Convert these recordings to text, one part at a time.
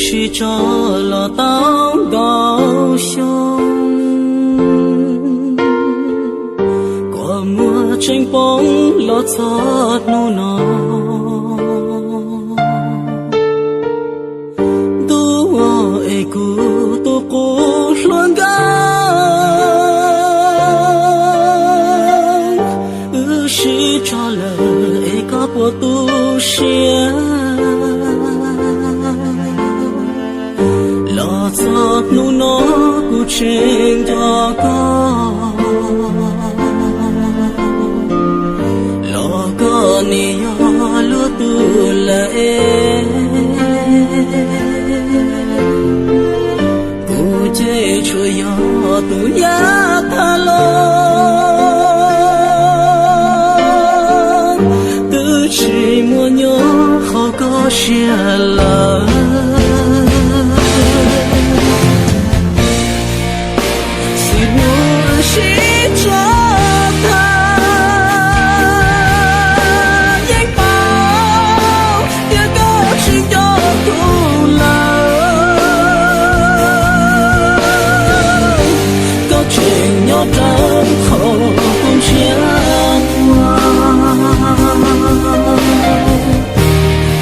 sib tso los tau nkaus xyoo, kua muag tseem poob los txog hnub no. Ntuj es kuv tus qub hluas nkauj, wb sib tso lawm es koj puas tu siab? Los txog hnub no kuv tseem nco koj, los koj nim yog luag tus lawm es, kuv ces tsuas yog tus nyab thab los, twb tsis muaj nyob hauv koj siab lawm. Xib hwb sib tso tag, yeej paub tias koj tsis nco kuv lawm. Koj tseem nyob rau hauv kuv ntshiab,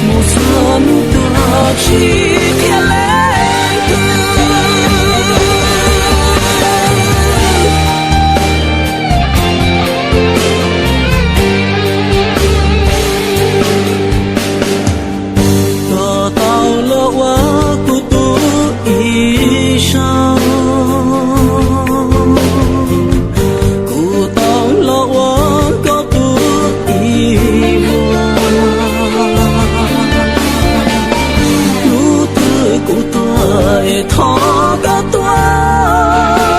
mus txog hnub tuag tsis qhia leej twg. Koj tau los ua kuv tus ib zaug, kuv tau los ua koj tus ib vuag. Hnub twg kuv tuag es thov koj tuaj,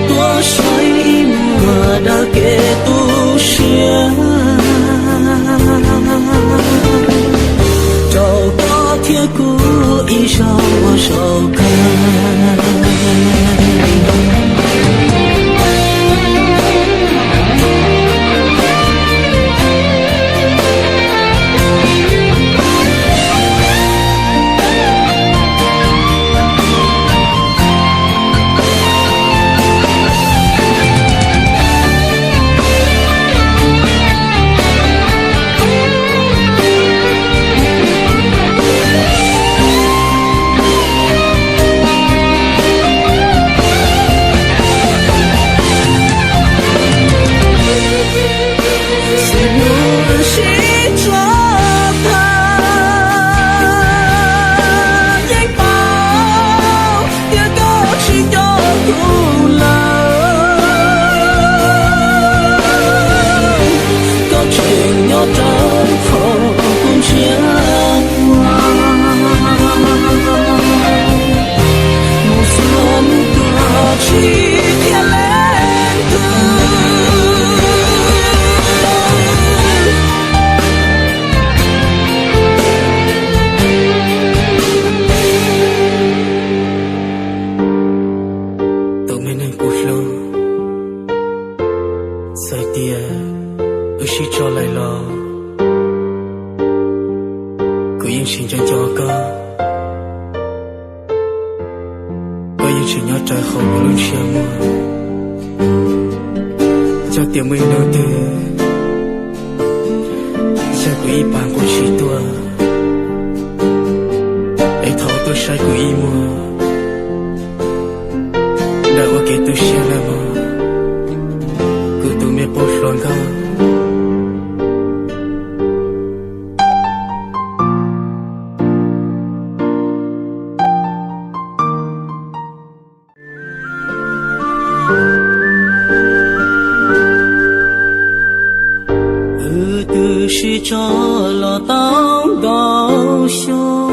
tuaj saib ib muag daws kev tu siab rau koj thiab kuv ib zaug ua zaum kawg. Xib hwb sib tso tag, yeej paub tias koj tsis nco kuv lawm. Koj tseem nyob rau hauv kuv ntshiab, mus txog hnub tuag tsis qhia leej twg. Tus me neeg kuv hlub, txawm tias wb sib tso lawm los kuv yeej tsis nco nco koj. Koj yeej tseem nyob rawv hauv kuv lub ntshiab muag. Yog tias muaj ib hnub twg yog kuv ib pas nqus tsis tuaj, es thov tuaj saib kuv ib muag, daws ua kev tu siab nawb mog, kuv tus me poj hluas nkauj. Wb twb sib tso los tau nkaus xyoo,